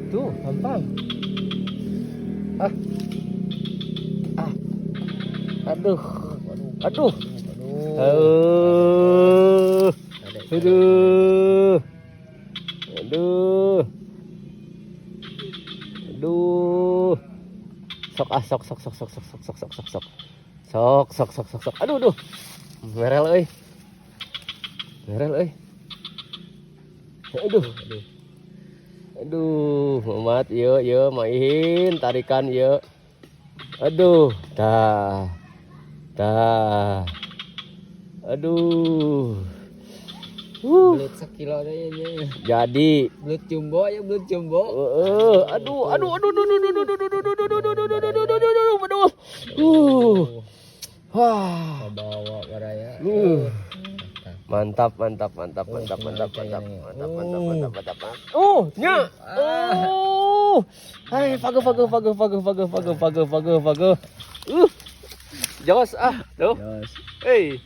Tuh, gampang. Ah. Ah. Aduh. Aduh. Aduh. Aduh. Aduh. Aduh. Aduh. Sok ah, sok sok sok sok sok sok sok sok sok sok. Sok sok sok sok sok. Aduh, aduh. Merel euy. Merel euy. Aduh. Aduh. Aduh, Mamat, ieu ieu main tarikan ieu. Aduh, tah. Tah. Aduh. Belut sekilo deh ya. Jadi Belut jumbo ya, belut jumbo. Aduh, aduh, aduh, aduh, aduh, aduh, aduh, aduh, aduh, aduh, aduh, aduh, aduh, aduh, aduh, aduh, aduh. Wah. Bawa baraya. Mantap, mantap, mantap, mantap, mantap, mantap, mantap, mantap, mantap, mantap, mantap. Oh, nya. Oh. Hai, pago, pago, pago, pago, pago, pago, pago, pago, pago. Jos ah, tuh. Jos. Hey.